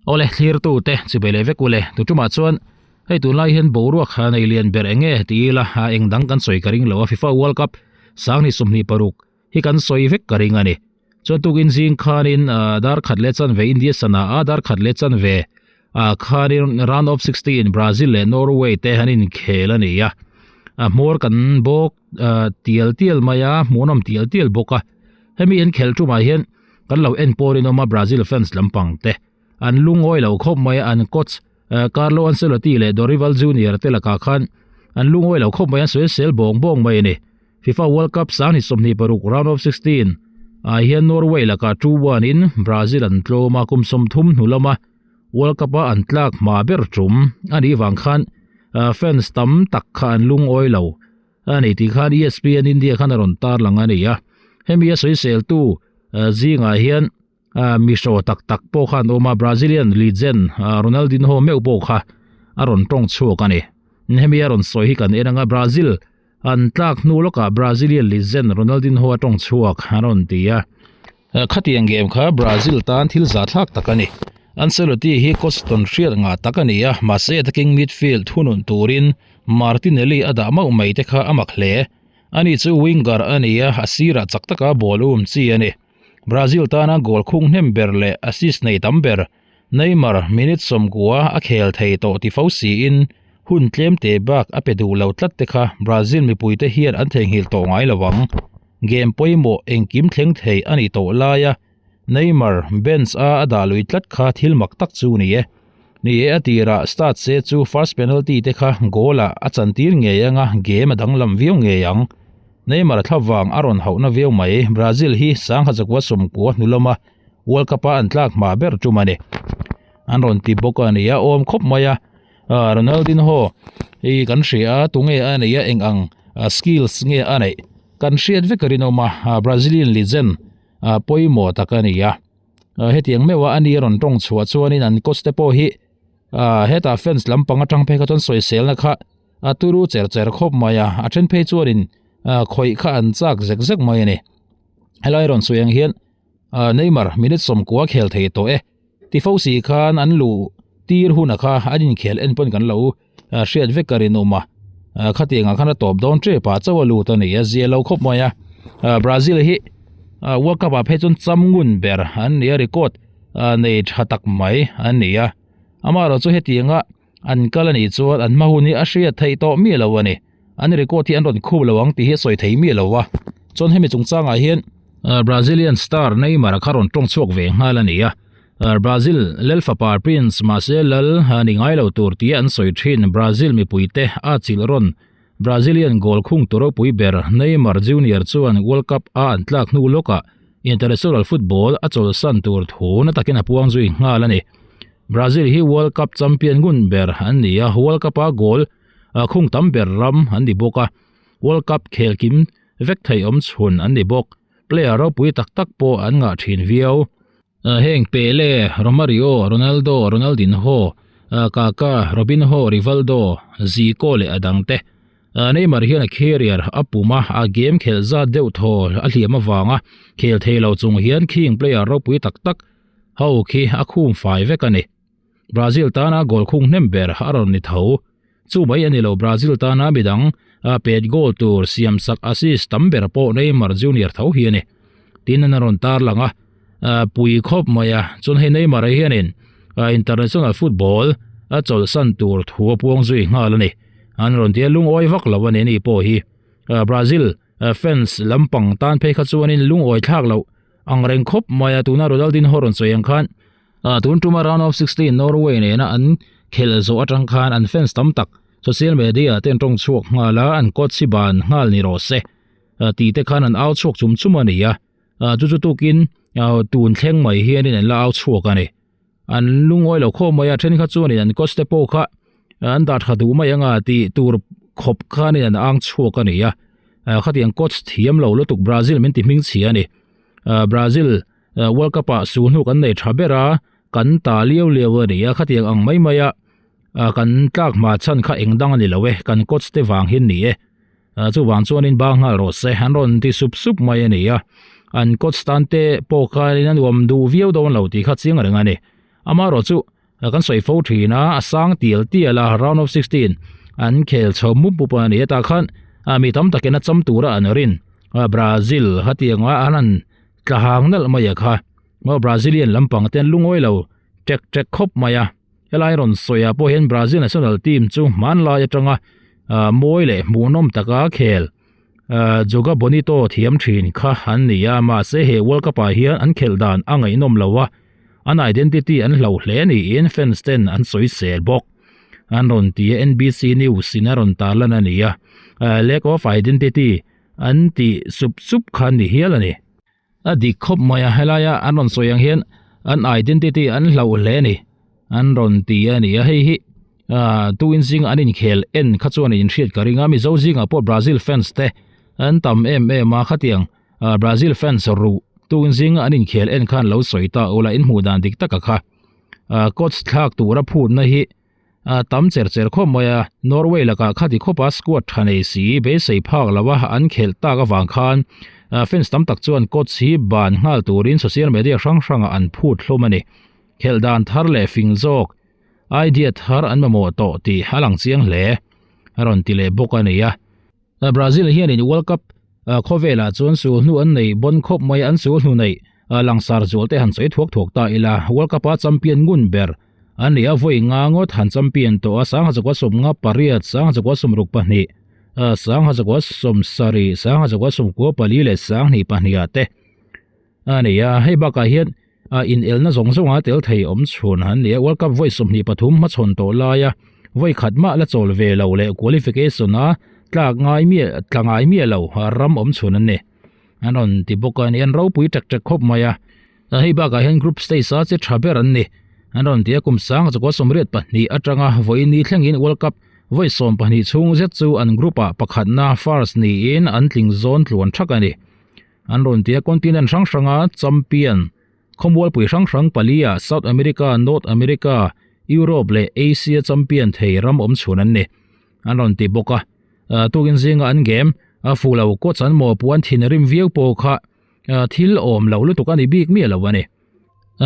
Awle thlirtu te chubei leh vek ule tu tumah chuan hei tunlai hian boruak ha nei lian ber eng nge ti ila a eng dang kan sawi ka ring lo a FIFA World Cup sanghnih 26 hi kan sawi vek ka ring a ni. Chuan tukin zing khanin dar khat leh chanve India sana a dar khat leh chanve ah khanin round of 16 Brazil leh Norway te an inkhel a ni a a hmawr kan bawk tial tial mai a hmuhnawm tial tial bawk a hemi an khelh tumah hian kan lo en pawh rinawm a Brazil fans lampang te an lungawi lo khawp mai a an coach Carlo Ancelotti leh Dorival Junior te lakah khan an lungawi lo khawp mai a an sawi sel bawng bawng mai a ni. FIFA World Cup 2026 round of 16 ah hian Norway lakah 2-1 in Brazil an tlawm a kum 30 hnu lama World Cup a an tlak hma ber tum a nih vang khan fans tam tak kha an lungawi lo a ni tih khan ESPN India khan a rawn tarlang a ni a. Hemi a sawiseltu zingah hian mi hraw tak tak pawh kha an awm a, Brazilian legend Ronaldinho meuh pawh kha a rawn tawng chhuak a ni. Hemi a rawn sawi hi kan en anga Brazil an tlak hnu lawkah Brazilian legend Ronaldinho a tawng chhuak a rawn ti a. Khatiang game kha Brazil tan thil zahthlak tak a ni. Ancelotti hi coach tawn hriat ngah tak a ni a, mahse attacking midfield thunun turin Martinelli a dah mauh mai te kha a mak hle. Ani chu winger a ni a, a sirah chak taka ball um chi a ni. Brazil tana goal khung hnem ber leh assist nei tam ber Neymar minute 90 a khel thei tawh ti fo siin hun tlem te bak a pe duh lo tlat te kha Brazil mipuite hian an theihnghilh tawh ngai lo ang. Game pawimawh engkim thleng thei a ni tawh laia Neymar bench a a dah lui tlat kha thil mak tak chu ni e. Ni e a tirah start se chu first penalty te kha goal ah a chantir ngei anga game a danglam viau ngei ang. Neymar thlavang a rawn hauhna viau mai Brazil hi 1990 hnu lama World Cup a an tlak hma ber tum a ni. An rawn ti bawk a ni a awm khawp mai a Ronaldinho hi kan hria a tunge a nei a eng ang skills nge a neih kan hriat vek a rinawm a Brazilian legend pawimawh tak a ni a hetiang meuh a ani a rawn tawng chhuah chuanin an coach te pawh hi hetah fans lampang atang phei kha chuan sawiselna kha a turu cher cher khawp mai a a then phei chuanin khawih kha an chak zek zek mai a ni helai rawn sawi ang hian Neymar minute 90 khel thei tawh e tifo si khan an luh tir huna kha an inkhel en pawn kan lo hriat vek ka rinawm a khatiang ah khan a tawp dawn tep a chaw a lut a ni a zia lo khawp mai a Brazil hi World Cup ah phei chuan cham ngun ber an ni a record nei tha tak mai an ni a amaherawhchu chu hetiang a an kal a nih chuan an hma hun hi a hriat theih tawh miah lo a ni an record hi an rawn khup lo ang tih hi a sawi thei miah lo a chuan hemi chungchangah hian Brazilian star Neymar kha rawn tawng chhuak ve nghal a ni a Brazil lal fapa Prince mahse lal ni ngai lo tur tia an sawi thin Brazil mipuite a chilh rawn Brazilian goal khung tu ropui ber Neymar Junior chuan World Cup a an tlak hnu lawkah international football a chawlhsan tur thu na takin a puang zui nghal a ni. Brazil hi World Cup champion ngun ber an ni a, World Cup a goal khung tam ber ram an ni bawk a, World Cup khel kim vek thei awm chhun an ni bawk. Player ropui tak tak pawh an ngah thin viau. Heng Pele, Romario, Ronaldo, Ronaldinho, Kaka, Robinho, Rivaldo, Zico leh a dangte. Neymar hian a career a pum a, a game khelh zat deuh thaw a hliam avanga khel thei lo chung hian khing player ropui tak tak ho khi a khum fai vek a ni. Brazil tana goal khung hnem ber a rawn ni tho. Chu mai a ni lo Brazil tana midang pet goal tur siam sak assist tam ber pawh Neymar Junior tho hi a ni. Tin an rawn tarlang a, pui khawp mai a, chuan hei Neymar hianin international football a chawlhsan tur thu a puang zui nghal a ni. An rawn ti a lungawi vak lo a ni ni pawh hi. Brazil fans lampang tan phei kha chuanin lungawi thlak loh ang reng khawp mai a tuna Ronaldinho rawn sawi ang khan tun tuma round of 16 Norway nena an khelh zawh atang khan an fans tam tak social media te an tawng chhuak nghal a an coach hi ban nghal ni rawh se tih te khan an au chhuak chum chum a ni a chu chu tukin tun thleng mai hianin an la au chhuak a ni an lungawi lo khawp mai a then kha chuanin an coach te pawh kha an dah tha duh mai anga tih tur khawp khanin an ang chhuak a ni a khatiang coach thiam lo lutuk Brazil min ti hming chhia a ni Brazil World Cup ah su hnuk an nei tha ber a kan ta liau liau a ni a khatiang ang mai mai a kan tlak hma chhan kha eng dang a ni lo e kan coach te vang hi ni e chuvang chuanin bang nghal rawh se an rawn ti sup sup mai a ni a an coach tan te pawh khanin a nuam duh viau dawn lo tih kha chiang reng a ni amaherawhchu. Kan sawi fo thin a, a sang tial tial a, round of 16 an khel chho mup mup a ni. Hetah khan mi tam takin a cham tura an rin Brazil hetianga an han tla hang nalh mai a kha. Maw Brazilian lampang te an lungawi lo ṭek ṭek khawp mai a. Helai rawn sawiah pawh hian Brazil national team chu hmanlai atanga mawi leh hmuhnawm taka khel Joga Bonito thiam thin kha an ni a, mahse he World Cup ah hian an khelh dan a ngaihnawm lo a, an identity an hloh hle niin fans ten an sawi sel bawk. An rawn ti a, NBC News in a rawn tarlan a ni a, lack of identity an tih sup sup kha an ni hial a ni. A dik khawp mai a, helaia an rawn sawi ang hian an identity an hlauh hle a ni, an rawn ti a ni a, hei hi ah tuin zinga an inkhel en kha chuan in hriat ka ring a, Mizo zingah pawh Brazil fans te an tam em em a, khatiang ah Brazil fans ruh tuin zinga an inkhel en khan lo sawi ta ula in hmuh dan dik taka kha ah coach thlak tura phutna hi A tam cher cher khawp mai a, Norway lakah khati khawpa squad tha nei si beisei phak lo a an khelh tak avang khan fans tam tak chuan coach hi ban nghal turin social media hrang hrangah an phut hlawm a ni. Khelh dan thar leh fing zawk, idea thar an mamawh tawh tih a lang chiang hle a rawn ti leh bawk a ni a. Brazil hianin World Cup khawvelah chuan sul hnu an nei bawn khawp mai a, an sul hnu neih langsar zual te han sawi thuak thuak ta ila, World Cup a champion ngun ber an ni a, vawi nga ngawt han champion tawh a, sangha zakua sawmnga pariat, sangha zakua sawmruk pahnih, sangha zakua sawmsarih, sangha zakua sawmkua pali leh sanghnih pahnih ah te a ni a, hei bakah hian a inelna zawng zawnga tel thei awm chhun an ni a, World Cup vawi 23 hmachhawn tawh laia vawi khat mah la chawl ve lo leh qualification a tlak ngai miah tla ngai miah lo ram awm chhun an ni. An rawn ti bawk a ni, an ropui ṭek ṭek khawp mai a, hei bakah hian group stage a che ṭha ber an ni. An rawn ti a, kum sang chakua 82 aṭanga vawi ni thlengin World Cup vawi 12 chhung zet chu an group ah pakhatna first niin an tling zawn tluan ṭhak a ni. An rawn ti a, continent hrang hranga champion khawmualpui hrang hrang palia South America, North America, Europe leh Asia champion thei ram awm chhun an ni. An rawn ti bawk a, tukin zinga an game a fuh lo coach an mawhpuh an thin rim viau pawh kha thil awm lo lutuk a ni bik miah lo a ni.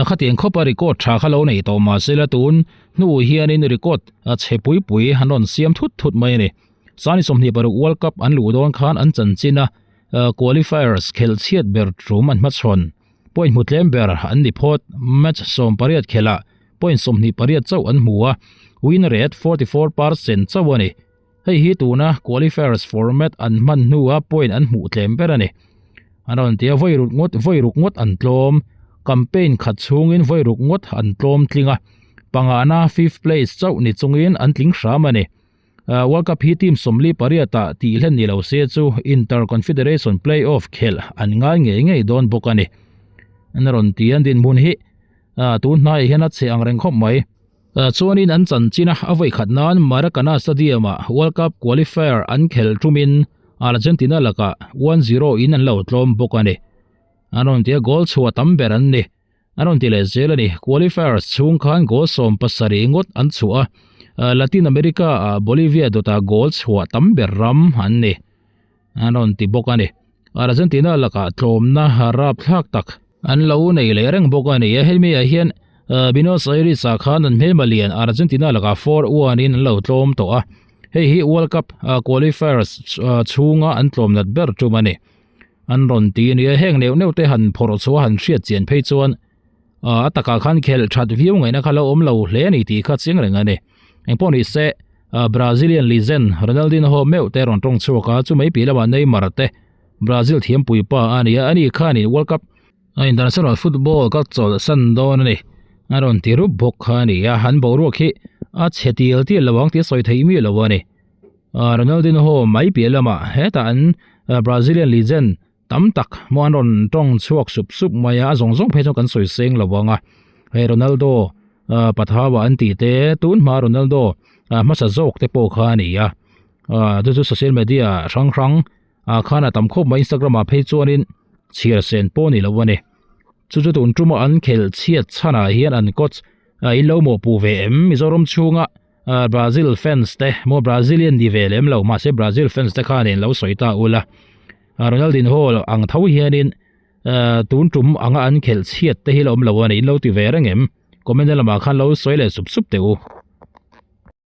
Khatiang khawpa record tha kha lo nei tawh mahse la tun hnu hianin record chhe pui pui an rawn siam thut thut mai a ni. Sani 26 World Cup an luh dawn khan an chanchin a, Qualifiers khelh chhiat ber tum an hmachhawn. Point hmu tlem ber an ni phawt. Match 18 khelhah point 28 chauh an hmu a, win rate 44 percent chauh a ni. Hei hi tuna qualifiers format an hman hnua point an hmuh tlem ber a ni. An rawn ti a, vawi ruk ngawt vawi ruk ngawt an tlawm. Campaign khat chhungin vawi ruk ngawt an tlawm tling a, pangana fifth place chauh ni chungin an tling hram a ni. World Cup hi team 48 ah tih hlen ni lo se chu Inter Confederation Play-off khelh an ngai ngei ngei dawn bawk a ni. An rawn ti an dinhmun hi tun hnaiah hian a che ang reng khawp mai. Chuanin an chanchin a a vawi khat nan Maracana Stadium ah World Cup qualifier an khelh tumin Argentina lakah 1-0 in an lo tlawm bawk a ni. An rawn ti a goal chhuah tam ber an ni. An rawn ti leh zel a ni. Qualifiers chhung khan goal 70 ngawt an chhuah a, Latin America ah Bolivia dawtah goal chhuah tam ber ram an ni. An rawn ti bawk a ni. Argentina lakah tlawmna rapthlak tak an lo nei leh reng bawk a ni. Hemi ah hian Buenos Aires ah khan an hmelma lian Argentina lakah 4-1 in an lo tlawm tawh a. Hei hi World Cup qualifiers chhunga an tlawm nat ber tum a ni. An rawn ti a nia, heng neuh neuh te han phawrh chhuah han hriat chian phei chuan a takah khan khelh that viau ngaihna kha lo awm lo hle a ni tih kha chiang reng a ni. Engpawh ni se, Brazilian legend Ronaldinho meuh te rawn tawng chhuak a, chumai piah lamah Neymar te Brazil thiampui pa a ni a, ani khanin World Cup International football ka chawlh san dawn a ni. A rawn ti rup bawk kha a ni a, an boruak hi a chhe tial tial lo ang tih a sawi theih miah lo a ni. Ronaldinho mai piah lamah hetah an Brazilian legend tam tak maw an rawn tawng chhuak sup sup mai a, a zawng zawng phei chuan kan sawi seng lo ang a. Hei Ronaldo Pathawa an tih te tun hma Ronaldo hmasa zawk te pawh kha a ni a, chu chu social media hrang hrang khan a tam khawp mai Instagram ah phei chuanin chhiar sen pawh a ni lo a ni. Chu chu tun tuma an khelh chhiat chhanah hian an coach in lo mawhpuh ve em Mizoram chhunga Brazil fans te maw Brazilian ni ve lem lo mahse Brazil fans te khanin lo sawi ta ula Ronaldinho ang tho hianin tun tum anga an khelh chhiat te hi la awm lo a ni in lo ti ve reng em. Comment lamah khan lo sawi leh sup sup teh u.